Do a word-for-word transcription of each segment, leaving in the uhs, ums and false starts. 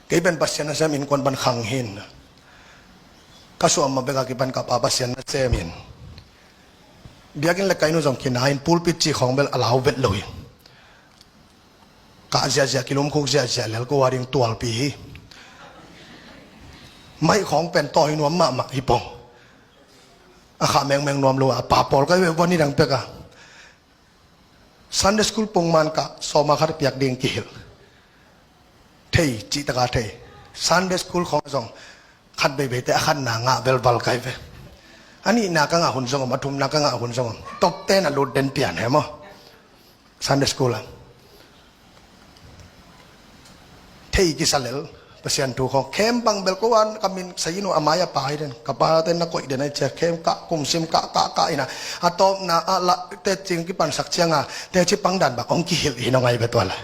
Kei pen Pasian nasem innkuan pan khang hi in, ka suah mah bek a kipan ka pa Pasian nasem in, biakinn le ka inn uh zong kina in, pulpit cih khawng bel a lau vet lo hi. Kah ziahziah, kilumkhuk ziahziah lel, ko a ding tualpi hi. Maih khawng pen tawi nuam mahmah hi pong. A khah mengmeng nuam lo a, a pa pawl ka hi ve, van ni dang pek a. Sunday school pongman kah sawma khat piak ding kihilh. Thei cih taka thei. Sunday school khawng zong khat beibeite a khatna ngah velval ka hi ve. A nihna ka ngah hun zong om, a thumna ka ngah hun zong om. Top ten a lut den pian hi maw. Sunday school a thei kisa lel. Pasian thu khawng khem bang bel ko an ka min sa in uh, a mai a pai den, ka pa ten na koih den a i ciah khem kah, kum sim kah, kah, kah in a, a tawpna a la te cing kipansak cianga te ci pang dan bak hong kihilh hi nong ai ve tua la.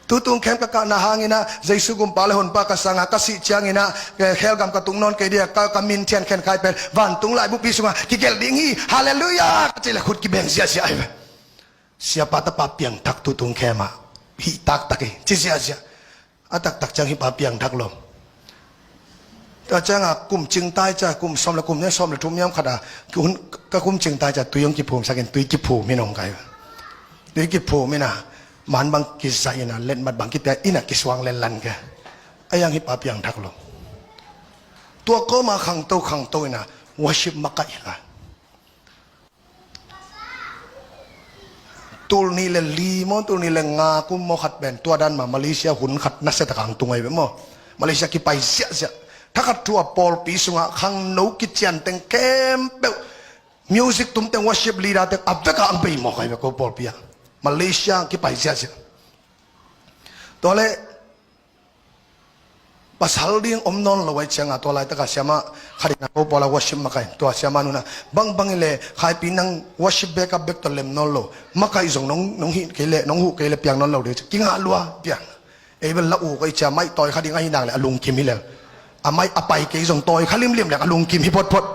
Tutung khem ka kahna hangin a, Jesu gumpa le honpa ka sanga ka sih ciangin a, eh, khelgam ka tung nawn kei dia, ka, ka min thian khen khai pen vantung laibupi sunga kigelh ding hi. Halleluiah! Ka cih le khut kibeng ziahziah ai ve. Siapa tapa piangthak tutung khem a, hih taktak hi ci ziahziah. A taktak ciang hih pa piangthak lo. Tua cianga kum cingtai cia, kum sawm le kum ne, sawm le thum niam khat a, ka kum cingtai cia tui hong kiphumsak in, tui kiphum hi nong kai. Tui kiphum in a, man bang kizah in a, letmat bang kipia in a, kisuang lenlan ke. A iang hih pa piangthak lo. Tua kawma khangto khangto in a, worship makaih hi lai. Tul nih le li maw, tul nih le nga kum maw khat pen tua dan mah Malaysia hun khat nasia taka ang tung ai ve maw. Malaysia kipai ziahziah. Thakhat thu a pawlpi sungah khangno kician teng khempeuh, music tum teng, worship leader teng a veka ang bei mawk ai ve ko pawlpi ah. Malaysia kipai ziahziah. Tua leh pasal ding om nawn lo ai cianga tua laitaka siama khat in a ko pawla worship makaih, tua siama nuna bangbang ile khaipi nang worship backup bek tawh lem nawn lo, makaih zong nong, nong hih kei le, nong huh kei le piang nawn lo ding ci kingah lua pian. Ei bel la uh kei cia maih tawi kha ding ahi nak le a lungkim hi lel. A maih a pai kei zong tawi kha limlim le a lungkim hi photphot.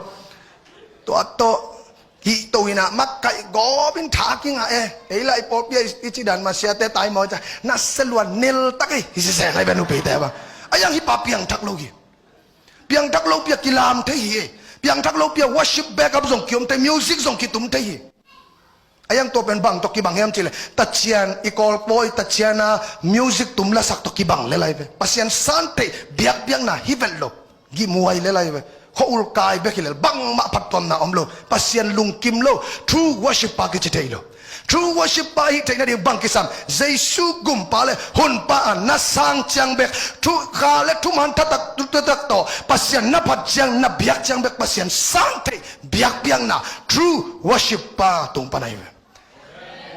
Tua tawh kihto in a makaih gawp in tha kingah e. Ei lai pawlpi ah i, i ci dan mah siate tai maw cia na selua nel tak ei hi siseng ai ben upeite bang. A iang hih pa piangthak lo hi. Piangthak lo pi a kilam thei hi e. Piangthak lo pi a worship backup zong kiom thei, music zong kitum thei hi. A iang tua pen bang tawh kibang hiam cih le tacian i kawlpawi tacian a music tum lasak tawh kibang le lai ve. Pasian sang thei biakpiakna hi vet lo. Gihmuai le lai ve. Khua ul kai bek hi lel bangmah phattuamna om lo. Pasian lungkim lo. True worship pa kici thei lo. True worship pa hih theih nading bang kisam? Jesu gumpa le hunpa a na sang ciang bek, thu kha le thuman thatak, thatak tawh Pasian na phat ciang, na biak ciang bek Pasian sang theih biakpiakna true worship pa tung pan ahi ve.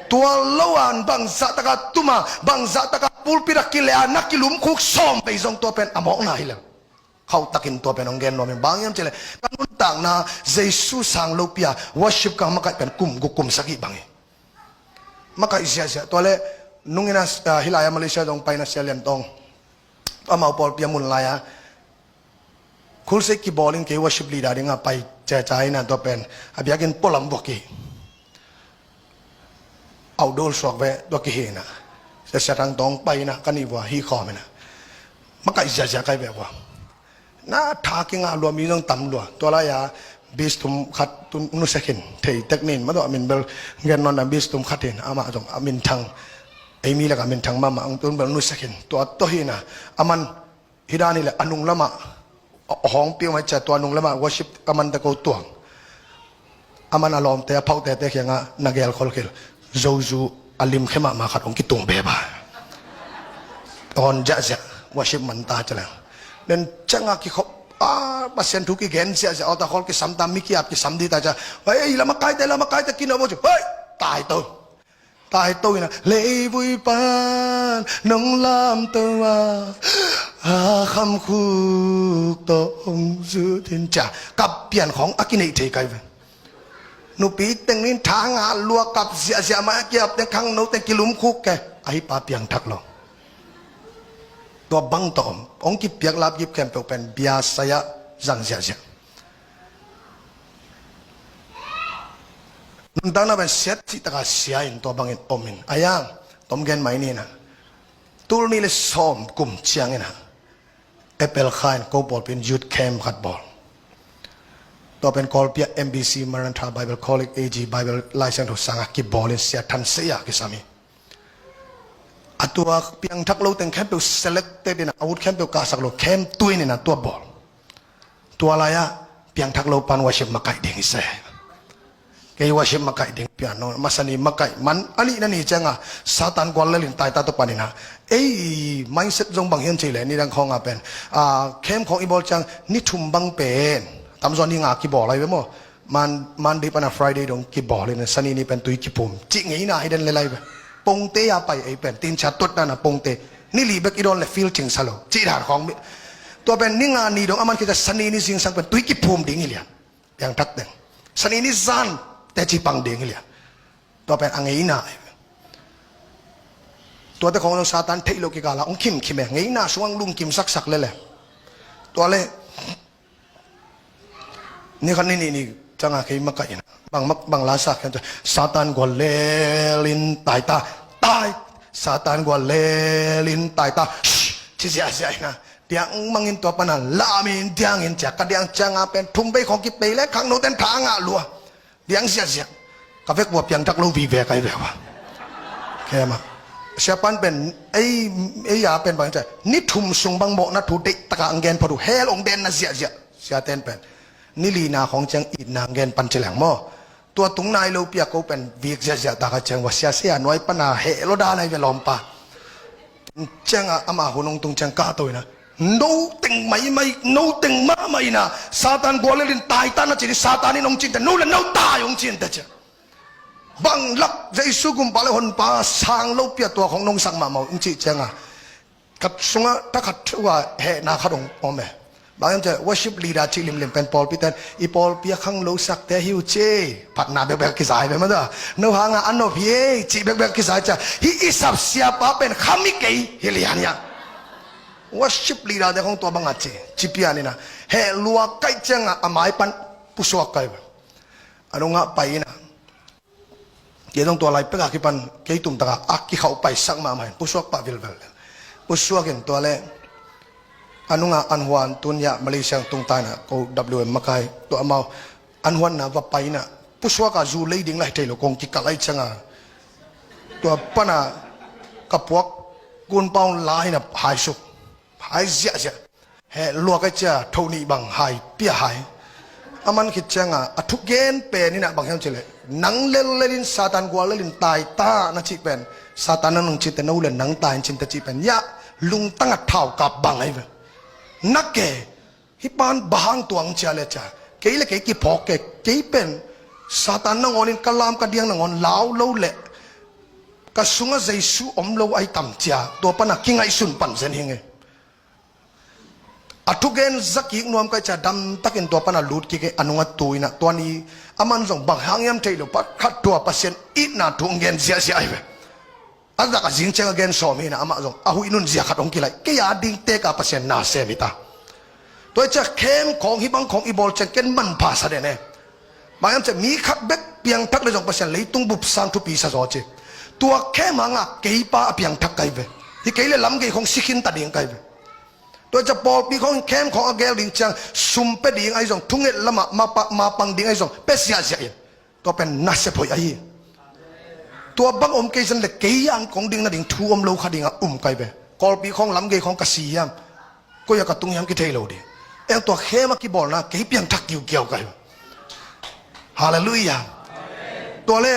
Tua lo a bangzah taka tuma, bangzah taka pulpit a kile a na kilumkhuk sawm bei zong tua pen a mawkna hi lel. Khauhtakin tua pen hong gen nuam in bang hiam cih le ka nuntakna Jesu sang lopi a worship ka makaih pen kum guk kum sagih bang hi. Makaih ziahziah. Tua le nungin a, ah, hih lai-a Malaysia zong paina Sia Lian Tawng amau pawlpi a mun lai-a khulsei kibawl in kei worship leader dinga pai ceca in a tua pen a biakinn pualam vuak hi. Outdoor suak ve tua kihi in a Sia Thang Tawng pai in a ka nih vua hih khawm in a makaih ziahziah kai ve vua. Na tha kingah lua mi zong tam lua. Tua lai-a bis thum khat tun nusia khin thei tek nin mah tawh a min bel gen nawn a bis thum khat in amah zong a minthang ei mi lak a minthang mahmah ang tun bel nusia khin tua tawh hi in a aman hi dan hi le a nung lamah a hawng piu mai cia tua nung lamah worship a man te ko tuang. A man a lawmte a phauhtete khiangah na gel kholkhil zozu a limkhe mahmah khat hong kitung beba. Hon ziahziah worship man ta cia leng nen ciangah kikhop a Pasian thu kigen ziahziah awta khol kisam ta mi kiap kisam di ta cia. Hei la makaite la makaite kinawh bo ci hei tai to. Taito in a leivui pan nong lamto a a khamkhuk tawh hong zut in cia kap pian khawng a kineih thei kai ve. Nupi teng in tha ngah lua kap ziahziah mai a kiap teng khangno teng kilumkhuk ke ahi pa piangthak lo. Tua bang tawh om hong kipiak lapgip khempeuh pen bia sai-ah zang ziahziah. Nuntakna pen siat cih taka sia in tua bangin om in a iang tom gen mai ni na. Tul nih le sawm kum ciangin ah April kha in ko pawlpi in youth camp khat bawl. Tua pen Kawlpi ah M B C, Maranatha Bible College, A G Bible Lai Siangtho sangah kibawl in Sia Than Sei a kisam hi. A tua piangthak lo teng khempeuh selected in ah, a ut khempeuh kahsak lo, camp tuin in ah tua bawl. Tua lai-ah piangthak lo pan worship makaih ding hi se. Kei worship makaih ding pian no, masa ni makaih man, a nihna ni ciangah Satan guallel in taita tua panin ah, ei mindset zong bang hiam cih leh, nidang khawngah pen, ah, camp khawng i bawl ciang ni thum bang pen, tamzaw ni nga kibawl ahi ve maw. Mon-, Monday pana Friday dong kibawl in, Sani ni pen tui kiphum cih ngeina hi den le lai ve. Pongte a pai ei pen, tincha tuatna na pongte. Ni li bek i dawn le field cing sa lo cih dan khawng mi. Tua pen ni nga ni dong a man khit ciang Sani ni zingsang pen tui kiphum ding hi lian. Piangthak teng Sani ni zan teci pang ding hi lian. Tua pen a ngeina. Tuate khawng zong Satan theih loh kikal ah hong khimkhim e, ngeina sungah lungkim saksak lel e. Tua le ni khat ni nih ni ciangah kei makaih in ah, bang mak-, bang la sak hiam cih leh, Satan guallel in taita, tai, Satan guallel in taita, shh, ci ziahziah in ah, diang mangin tua pana lamin diangin cia ka diang ciangah pen thum vei khawng kipei le khangno ten tha a ngah lua. Diang ziahziah. Ka vek vua piangthak lo vive kai vek vua. Kei mah. Siapan pen ei, ei a pen bang ciah, ni thum sung bang mawhna thu deih taka ang gen phot uh, hell ong denna ziahziah. Siaten pen ni lina khawng ciang itna ang gen pan ci leng maw. Tua tung nai lo pia ko pen vik ziahziah taka ciang vua sia sia nuai pana heh lo dan ai ve lawmpa. Ciangah ama hun hong tung ciang kahto in ah, no teng maimai, no teng mahmah in ah, Satan guallel in taita na cin, Satan in hong cinte, no le no tai hong cinte cia. Bang lak Jesu gumpa le honpa sang lo pia tua khong nong sak mahmah uh hong cih ciangah, ka sungah takhat thu a hehna khat hong om e. Bang hiam cih leh worship leader cih limlim pen pawlpi ten, i pawlpi a khanglo sakte hi uh ci. Phatna bekbek kizai ve mah dah. No hangah a nop hi ei cih bekbek kizai cia. Hih i sap siapa pen kham hi kei hi lian hiah. Worship leader te khong tua bangah ci, ci pian in ah, heh lua kaih ciangah a mai pan pusuak kai ve. A nungah pai in ah, kei zong tua lai pekah kipan kei tumtakah a kikhauh paisak mahmah in pusuak pah vilvel. Pusuak in tua le a nungah an huan tun hiah Malaysia tungta in ah ko W M makai tua amau an huanna va pai in ah, pusuak a zu lei ding lai thei lo kong kikalh ai ciangah, tua pana ka puak kunpaun la in ah haisuk, hai ziahziah. Heh lua kai cia tho nih bang hai pia hai. A man khit ciangah a thugen pen in ah bang hiam cih leh, nang lellel in Satan guallel in taita na cih pen, Satan na nang cinte no le nang tai in cinte cih pen hiah lungtang a thaukap bang ai ve. Na ke, hih pan bang hang tuang cia le cia, kei le kei kiphawk ke, kei pen Satan nangawn in ka lam ka diang nangawn lau lo le ka sungah Jesu om lo ai tam cia, tua pana kingaihsun pan zen hi nge. A thugen zakik nuam kai cia damtakin tua pana lut kik e, a nungah tu in ah tua ni a man zong bang hang hiam theih lo, pakhat tua Pasian itna thu hong gen ziahziah ai ve. A zak a zing ciang a gen sawm hi in ah amah zong a huih nun zia khat hong kilaih, kei a ding teka Pasian na sem hi ta. Tua hi cia khem khawng hih bang khawng i bawl ciang ken manpha sa den e. Bang hiam cia mi khat bek piangthak le zong Pasian leitung bup sang thupi sa zaw ci. Tua khem hangah kei pa a piangthak kai ve. Hi kei le lam gei khawng si khin ta ding kai ve. Tua cia pawlpi khawng in khem khawng a gel ding ciang sum pe ding ai zong, thunget lamah mapa-, mapang ding ai zong pe ziahziah in. Tua pen nasep hoih ahi. Tua bang om kei zen le kei ang kong ding nading thu om lo kha dingah um kai ve. Kawlpi khawng lam gei khawng ka si hiam, koi a ka tung hiam kithei lo ding. Eng tua khem a kibawlna kei piangthak kiukiau kai. Halleluiah. Tua le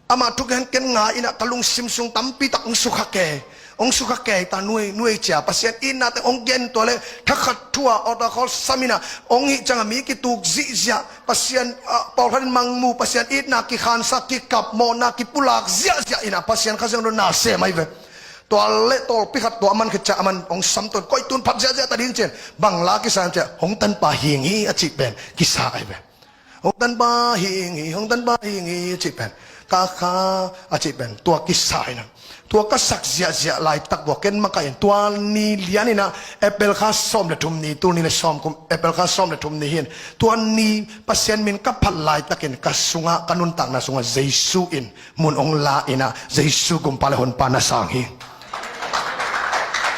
amah thugen ken nga in ah ka lungsim sung tampi tak hong sukha kei, hong sukha kei ta nuai nuai cia. Pasian itna teng hong gen tua le thakhat thu a awta khawl sam in ah hong hih ciangah mi kituk zihziah, Pasian, ah, pawlkhat in mangmu, Pasian itna kikhansak, kikap, mawhna kipulak ziahziah in ah Pasian Kha Siangtho na sem ai ve. Tua le tawlpi khat tua a man khit ciah a man hong samton koih tun phat ziahziah ta ding cin, bang la kisa in ciah, hong tanpa hing hi a cih pen kisa ai ve. Hong tanpa hing hi, hong tanpa hing hi a cih pen, ka kha a cih pen tua kisa in ah, tua ka sak ziahziah laitak tua ken makaih in, tua ni lian in ah April kha sawm le thum ni, tul ni le sawm kum April kha sawm le thum ni hi in, tua ni Pasian min ka phat laitakin ka sungah, ka nuntakna sungah Jesu in mun hong la in ah Jesu gumpa le honpa na sang hi.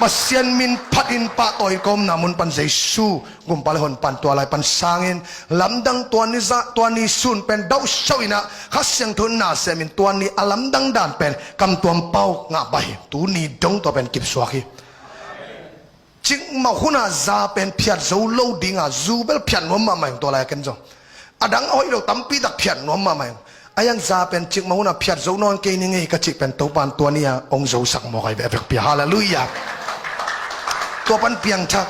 Pasian min phatin pahtawi ka omna mun pan Jesu gumpa le hon pan tua lai pan sangin lamdang tua ni zah tua ni sun pen dauhsauh inah Kha Siangtho in na semin tua ni a lamdang dan pen kamtuam pau ngah pai hi. Tuni dong tua pen kipsuak hi. Cikmah hunah za pen phiat zo lo dinga zu bel phiat nuam mahmah ing tua lai a ken zong. A dang a hoih lo tampi tak phiat nuam mahmah ing. A iang za pen cikmah hunah phiat zo nawn kei ni ngei ka cih pen Topan tua ni-a hong zosak mawk ahi ve a vekpi a. Halleluiah. Tua pan piangthak.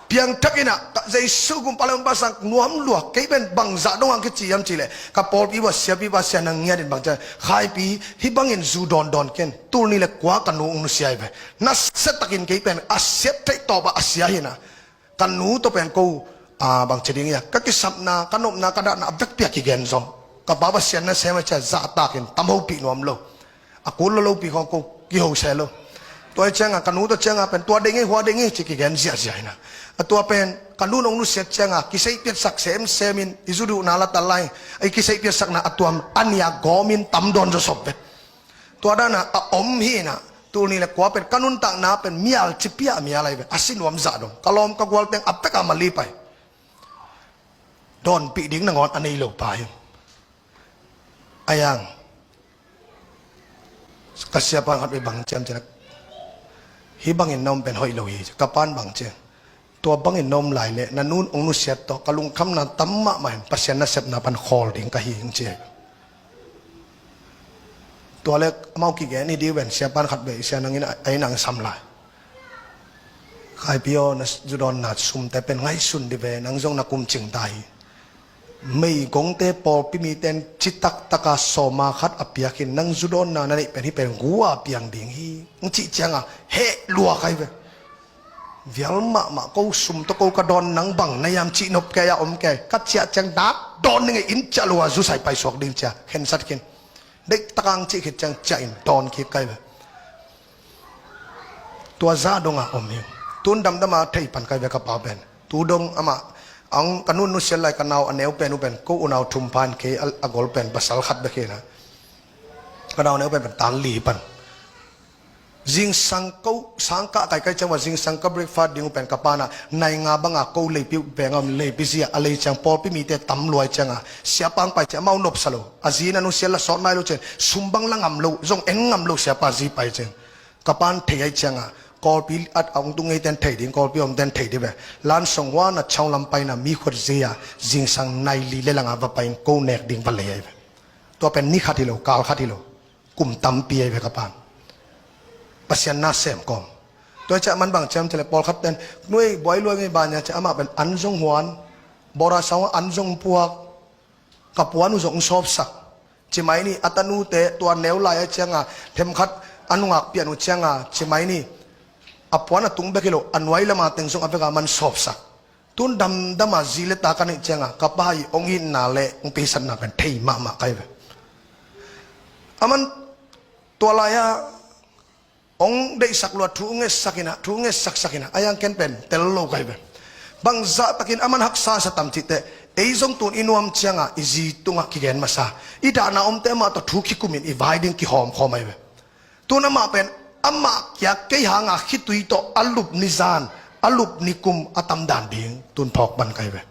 Piangthak inah Jesu gumpa le hon pan sang nuam lua kei pen bangzah dong ang kici hiam cihleh ka pawlpi vua siapi vua sia nang ngiat in bang ciang Khaipi hih bangin zu dawndawn ken. Tul nih le kua ka nu hong nusia hi ve. Nasiatakin kei pen a siat theih tawpah a sia hinah ka nu tawh pen ko bangci ding ia ka kisapna ka nopna ka dahna a vekpi a kigen zaw. Ka pa Pasian nasem a cia zahtakin tam hopih nuam lo. A kul lo lopi khawng ko kiho se lo. Tua hi cianga ka nu tawh cianga pen tua ding hi hua ding hi ci kigen ziahziah hinah. A tua pen ka nu nong nusiat cianga kiseihpiatsak semsemin i zu duhna la tal lai. I kiseihpiatsakna a tuam a nia gawmin tam dawn zaw sop vet. Tua dana a om hinah tul nih le kua pen ka nuntakna pen mial cipia a mial ahi ve a si nuam zah dong ka lawm ka gualteng a peka mali pai. Dawnpih ding nangawn a nei lo pa hi. A iang ka siapa khat bang ciam cinak hih bangin na om pen hoih lo hi ka pan bang ciam. Tua bangin na om lai leh na nun hong nusiat tawh ka lungkhamna tam mahmah in Pasian nasepna pan khawl ding ka hi hing ci hi. Tua le amau kigen hi dih ven siapan khat beh sia nangin a inang sam lai. Khaipi aw na zudawnna sumte pen ngaihsun dih ve nang zong na kum cing ta hi. Meigongte pawlpi miten citak taka sawma khat a piakin nang zudawnna na neih pen hih pen gua piang ding hi. Ng cih cianga heh lua kai ve. Vial mahmah ko sum tawh ko ka dawn nang bang na iam cih nop kei a om kei ka ciah ciang dak dawn ning in ciah lua zusai paisuak ding cia khensat khin. Deih takang cih khit ciang ciah in dawn khit kai ve. Tua za dongah om hi. Tun damdama thei pan kai ve ka pa pen tu dong amah ang ka nun nusial lai ka nau a neu pen uh pen ko unau thum pan kei a gol pen pasal khat bek hi na. Ka nau neu pen pen tan li pan. Zingsang ko sangkah kaikai ciang ua zingsang ka breakfast ding uh pen ka pana nai nga banga ko leipi uh peng a om leipi zia a lei ciang pawlpi mite tam luai cianga siapa ang pai ciang amau nopsa lo a zi na nusia la sawt nai lo ciang sumbang la ngam lo zong en ngam lo siapa zi pai ciang ka pan thei ai cianga kawlpi at a ung tung ngei ten thei ding kawlpi om ten thei ding ve lan song hua na chau lam paina mi khuat zia zingsang nai li le langa va pain ko nek ding va lei ai ve tua pen ni khat hi lo kal khat hi lo. Kum tampi ahi ve ka pan Pasian na sem kawm. Tua ciah man bang ciam cile pawlkhat ten nuai buai luai ngei ban cia amah pen an zong huan bora sang an zong puak ka puan uh zong sawpsak. Cimai ni a tanute tua neu lai a cianga themkhat a nungak pian uh cianga cimai ni a puan a tung bek hi lo a nuai lama teng zong a veka man sawpsak. Tun damdama zi le ta ka neih cianga ka pa i ong itna le ong peisatna pen thei mahmah kai ve. Aman tua lai-a ong deihsak lua thu ngetsak ina thu ngetsak sak ina a yang ken pen tel lo kai ve. Bangzah takin aman haksa sa tam cihte ei zong tun i nuam cianga i zi tungah kigen masa i dahna omte amah tawh thu kikumin i vai ding kihawmkhawm ai ve. Tun amah pen amah kiak kei hanga khitui tawh a lup ni zan a lup ni kum a tamdan ding tun phawk pan kai ve.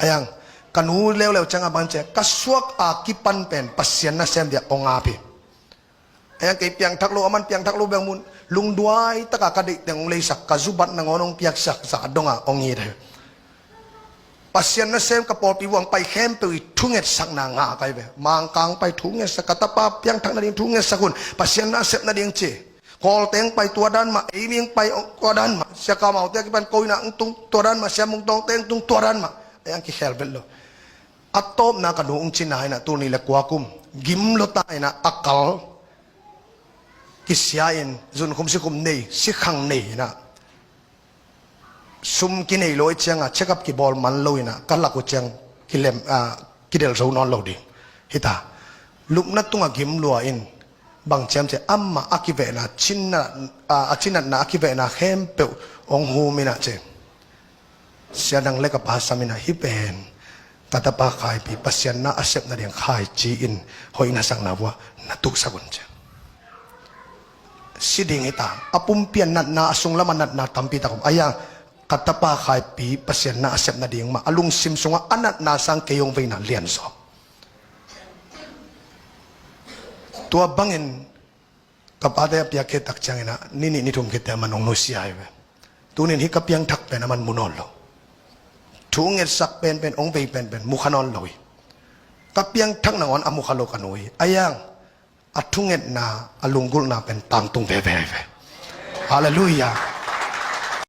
Ayang ka nu leuleu cianga bang cia ka suak a kipan pen Pasian nasem dia ong api. Ayang kei piangthak lo aman piangthak lo beng mun lungduai taka ka deih teng ong leisak ka zubat nangawn ong piaksak zah donga ong it ahi. Pasian nasem ka pawlpi vuang pai khempeuh i thungetsakna ngah kai ve. Mangkang pai thungetsak ka tapa piangthak nading thungetsak hun Pasian nasep nading ci. Kawlteng pai tua dan mah eiming pai tua dan mah siakamaute a kipan koina ng tung tua dan mah siamungtawngte ng tung tua dan mah. Ayang kikhel vet lo. A tawpna ka nu ung cina ina tul nih le kua kum gim lo ta ina a kal kisia in zunkhum sikhum nei sikhang nei ina sum kinei lo i cianga check up kibawl man lo ina ka lak uh ciang kilem a kidel zo nawn lo ding hita. Lupna tunga gim lua in bang ciam ce amah a kivehna cinna a cinatna a kivehna khempeuh ong hum ina ce. Siadang le ka pa sam ina hi pen ka tapa khaipi Pasian na a sepna ding khaici in hoih na sakna vua na tuhsak un ci. si ding hi ta. A pumpi a natna, a sunglam a natna tampi tak om. Ahi hang ka tapa Khaipi Pasian na a sep nading mah a lungsim sungah a natna sang kei hong veina lianzaw. Tua bangin ka pate a piak khit tak ciangin ah ni nih ni thum khit teh aman hong nusia hi ve. Tunin hih ka piangthak pen aman mu nawn lo. Thu ngetsak penpen, hong vei penpen mu kha nawn lo hi. Ka piangthak nangawn a mu kha lo ka nu hi. Ahi hang a thungetna, a lunggulhna pen tangtung veve hi ve. Halleluiah.